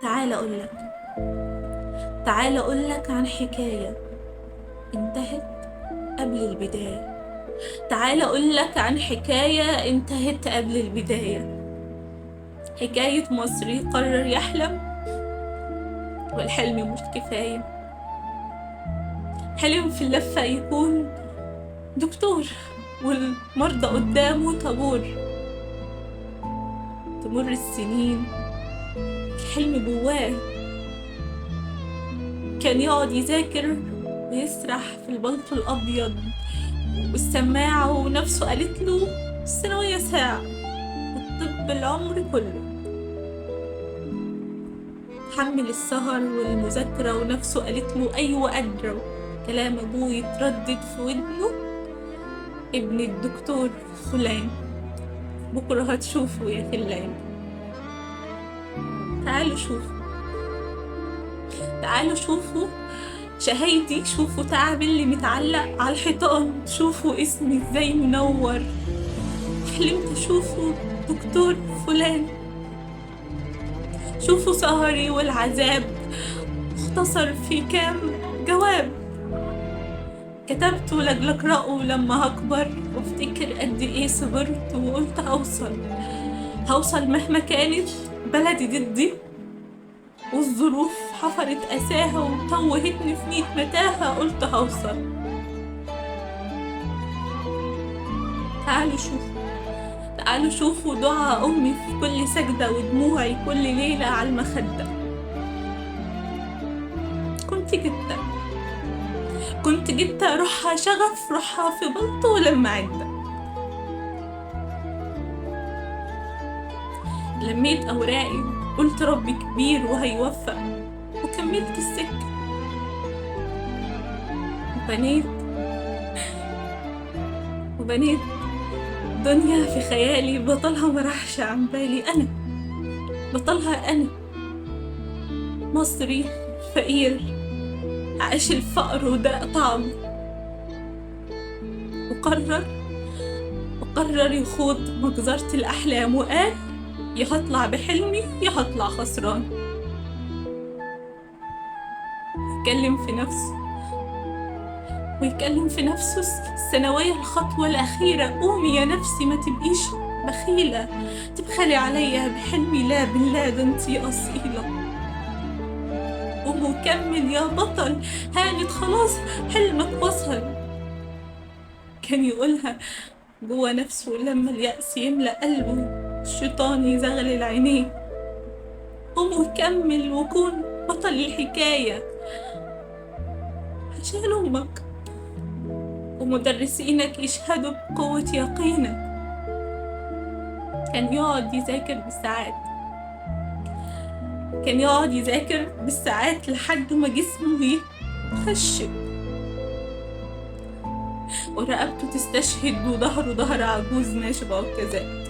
تعال أقولك، تعال أقولك عن حكاية انتهت قبل البداية. تعال أقولك عن حكاية انتهت قبل البداية. حكاية مصري قرر يحلم والحلم مش كفاية. حلم في اللفة يكون دكتور والمرضى قدامه طابور. تمر السنين الحلم جواه، كان يقعد يذاكر ويسرح في البلطو الأبيض والسماعة، ونفسه قالت له الثانوية ساعة والطب العمر كله. حمل السهر والمذاكرة ونفسه قالت له أيوة قادرة. كلام أبوه يتردد في ودنه، ابن الدكتور فلان بكرة هتشوفه يا فلان. تعالوا شوفوا، تعالوا شوفوا شهايدي، شوفوا تعب اللي متعلق على الحيطان، شوفوا اسمي ازاي منور، حلمت اشوفه دكتور فلان. شوفوا سهري والعذاب اختصر في كام جواب كتبته لاجل اقرأه لما هكبر، وافتكر قد ايه صبرت وقلت هوصل، هوصل مهما كانت بلدي ضدي والظروف حفرت أساها وتوهتني في ميت متاهة، قلت هوصل. تعالوا شوفوا، تعالوا شوفوا دعاء أمي في كل سجدة ودموعي كل ليلة على المخدة. كنت جدة، كنت جدة روحها شغف، روحها في بلطو لما عدة. لميت أوراقي قلت ربي كبير وهيوفق، وكملت السكة وبنيت دنيا في خيالي بطلها ما راحش عن بالي. أنا بطلها، أنا مصري فقير عاش الفقر وده طعمه، وقرر يخوض مجزرة الأحلام، وقال يا هطلع بحلمي يا هطلع خسران. يتكلم في نفسه ويتكلم في نفسه الثانوية الخطوة الأخيرة، قومي يا نفسي ما تبقيش بخيلة، تبخلي عليا بحلمي لا بالله ده انتي أصيلة. قوم وكمل يا بطل، هانت خلاص حلمك وصل. كان يقولها جوا نفسه لما اليأس يملأ قلبه الشيطان يزغلل عينيه. قوم وكمل وكون بطل الحكاية عشان أمك ومدرسينك يشهدوا بقوة يقينك. كان يقعد يذاكر بالساعات، كان يقعد يذاكر بالساعات لحد ما جسمه يتخشب ورقبته تستشهد وظهره ظهر عجوز ماشي بعكازات.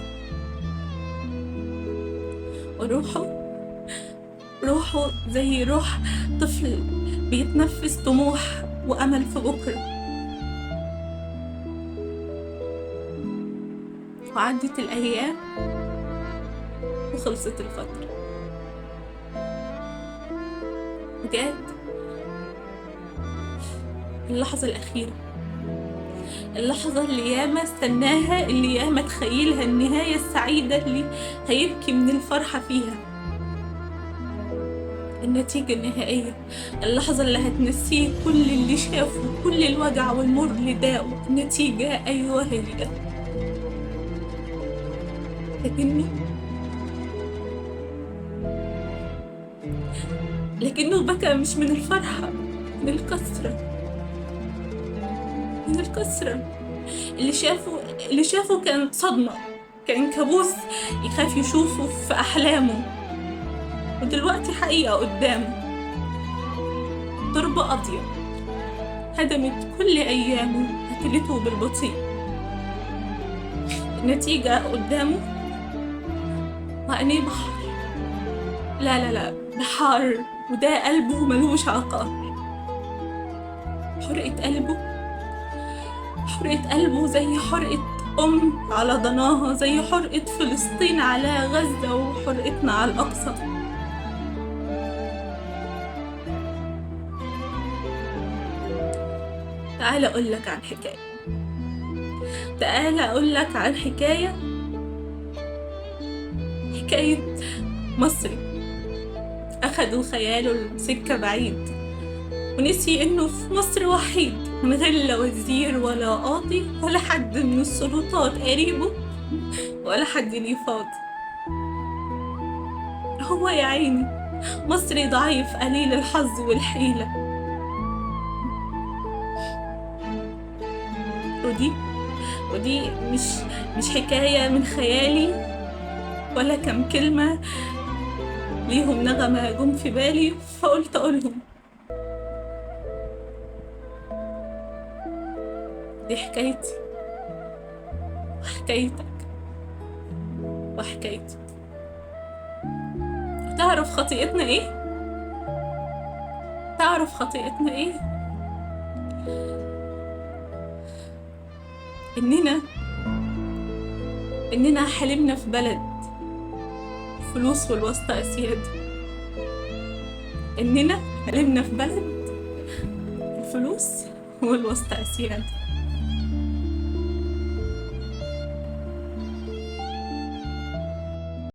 وروحه روحه زي روح طفل بيتنفس طموح وأمل في بكرة. وعدت الأيام وخلصت الفترة، وجات اللحظة الأخيرة، اللحظة اللي ياما استناها، اللي ياما تخيلها، النهاية السعيدة اللي هيبكي من الفرحة فيها، النتيجة النهائية، اللحظة اللي هتنسيه كل اللي شافه، كل الوجع والمر اللي داقه. النتيجة أيوة هي. لكنه بكى مش من الفرحة، من الكسرة، من الكسرة اللي شافه كان صدمة، كان كابوس يخاف يشوفه في أحلامه، ودلوقتي حقيقة قدامه. ضربة قاضية هدمت كل أيامه، قتلته بالبطيء. النتيجة قدامه وعينيه بحر، لا لا لا بحار، وده قلبه ملوش عقار. حرقة قلبه، حرقة قلبه زي حرقة أم على ضناها، زي حرقة فلسطين على غزة وحرقتنا على الأقصى. تعال أقولك عن حكاية، تعال أقولك عن حكاية، حكاية مصري أخدوا خياله لسكة بعيد، ونسي إنه في مصر وحيد، من غير لا وزير ولا قاضي ولا حد من السلطات قريبه ولا حد ليه فاضي. هو يا عيني مصري ضعيف قليل الحظ والحيلة. ودي مش حكاية من خيالي ولا كم كلمة ليهم نغمة جم في بالي فقلت أقولهم. دي حكايتي وحكايتك وحكايتي. تعرف خطيئتنا ايه؟ تعرف خطيئتنا ايه؟ إننا حلمنا في بلد الفلوس والواسطة أسياد. إننا حلمنا في بلد الفلوس والواسطة أسياد.